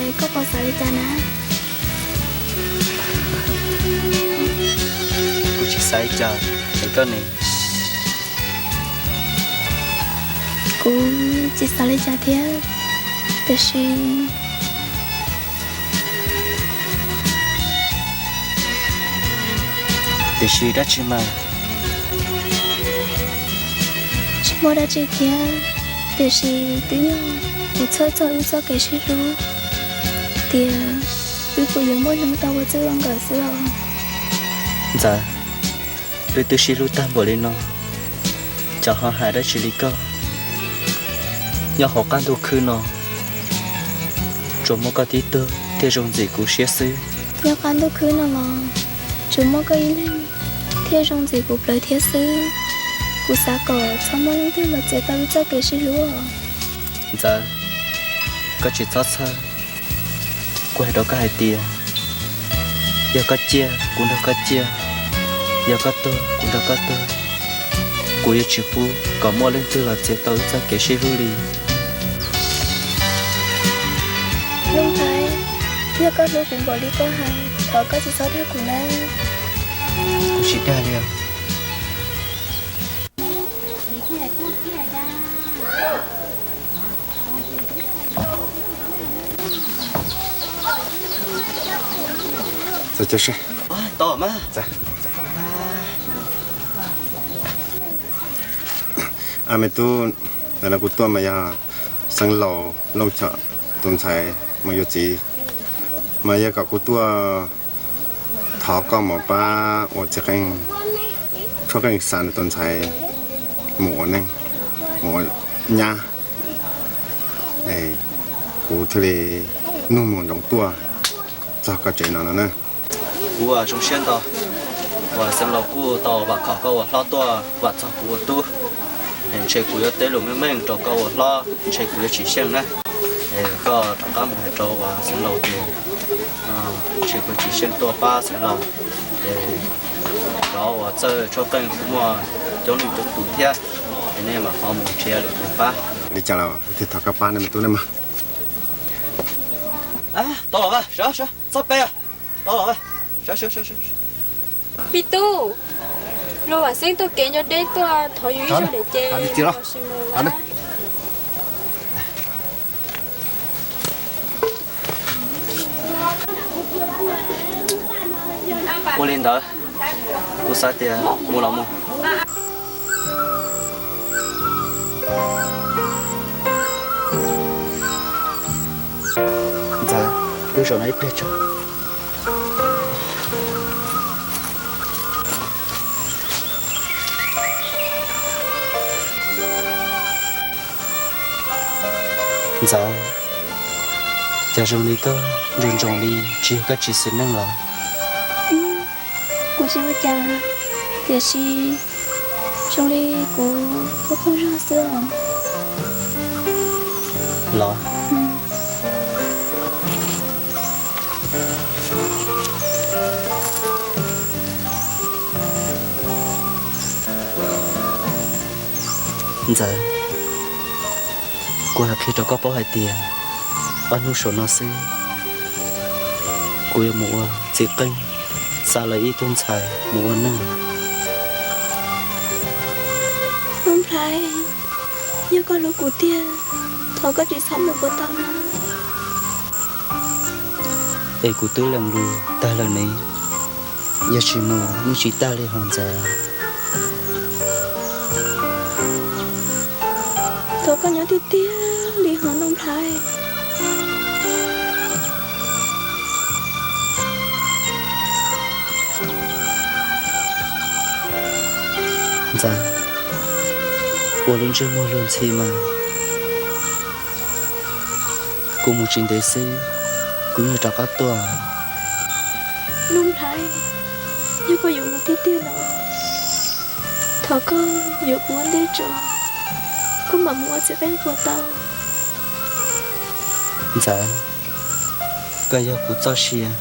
Koj puas xav li cas na? Kuv tsis xav li cas es koj ne? Kuv tsis xav li cas thiab, tiam sis Tiam sis dab tsi mas? Tsis muaj dab tsi thiab, tiam sis twb yog kuv txhawj txog wb txoj kev sib hlub, tias wb puas yuav muaj hnub tau ua txij ua nkawm xwb os. Ntxawm, wb twb sib hlub tag npaum li no, cas ho hais dab tsi li koj? Nyob hauv qab ntuj khwb no, tsuas muaj koj tib tug thiaj zoo ntxim kuv siab xwb. Nyob qab ntuj khwb no los tsuas muaj koj ib leeg thiaj zoo ntxim kuv plawv thiab xwb. Kuv xav kom txhob muaj leej twg los txiav tau wb txoj kev sib hlub. Ntxawm, koj tsis txhob txhawj. Kuv hais rau koj hais tias, yog koj ciaj kuv nrog koj ciaj, yog koj tuag kuv nrog koj tuag, kuv yuav tsis pub kom muaj leej twg los txiav tau wb txoj kev sib hlub li. Nuj Nplhaib, yog koj hlub kuv npaum li koj hais, thov koj tsis txhob dag kuv nawb. Kuv tsis dag li os. Me tub, ntawm no kuv tuaj mas yog xeev laus Looj Chom tus ntxhais mus yuav txiv, mas yog kom kuv tuaj thov koj mus pab ua txiv qeej, tshuab qeej xa nws tus ntxhais mus ua neej, mus ua nyab. Kuv thiaj li nug mus nroos tuaj txog koj tsev no no na. Kuv zoo siab ntau uas xeev laus kuj tau vam khom koj ua hlob tuaj vam txog kuv ua tub. Ntshe kuv yuav teb lus meej meej rau koj ua hlob, ntshe kuv yuav tsis xyeej na. Koj rov qab mus hais rau uas xeev laus tias ntshe kuv tsis xyeej tuaj pab xeev laus, es cov uas txawj tshuab qeej kuj muaj coob leej coob tus thiab, es nej mam ho mus nrhiav lwm tus pab. Li cas los thiaj thov koj pab nej me tub nej mas. Tau los, sawv, sawv, txhob pe, tau los. Pib tub, luag vam xeeb tuaj kev nco deb tuaj thov yus ib zaug lawm ces los sis mus. Ua li ntawd, kuv xav tias mus los mus. Ntxawm, wb zaum no ib pliag tso. Ntxawm, cas zoo li koj ntsoov ntsoov li tsis yog koj tsis xis neej los? Kuv tsis ua cas, tiam sis zoo li kuv poob poob zog xwb os. Los? Ntxawm, kuv hais qhia rau koj paub hais tias ob hnub saum no xwb, kuv yuav mus ua txiv qeej, xa lawv ib tug ntxhais mus ua neej. Nuj Nplhaib, yog koj hlub kuv tiag, thov koj tsis txhob mus puas tau na. Es kuv twb lees lus tag lawm ne, yog tsis mus yeej tsis tag li hos Ntxawm. Thov koj nyob tiag tiag li hos Nuj Nplhaib. Ntxawm, ua lub ntsej muag luag ntxhi mas, kuv mus tsis ntev xwb, kuv yuav rov qab tuaj. Nuj Nplhaib, yog koj yuav mus tiag tiag los, thov koj yuav kuv ua ntej tso, koj mam mus ua txiv qeej puas tau. Ntxawm, koj yog kuv txoj sia,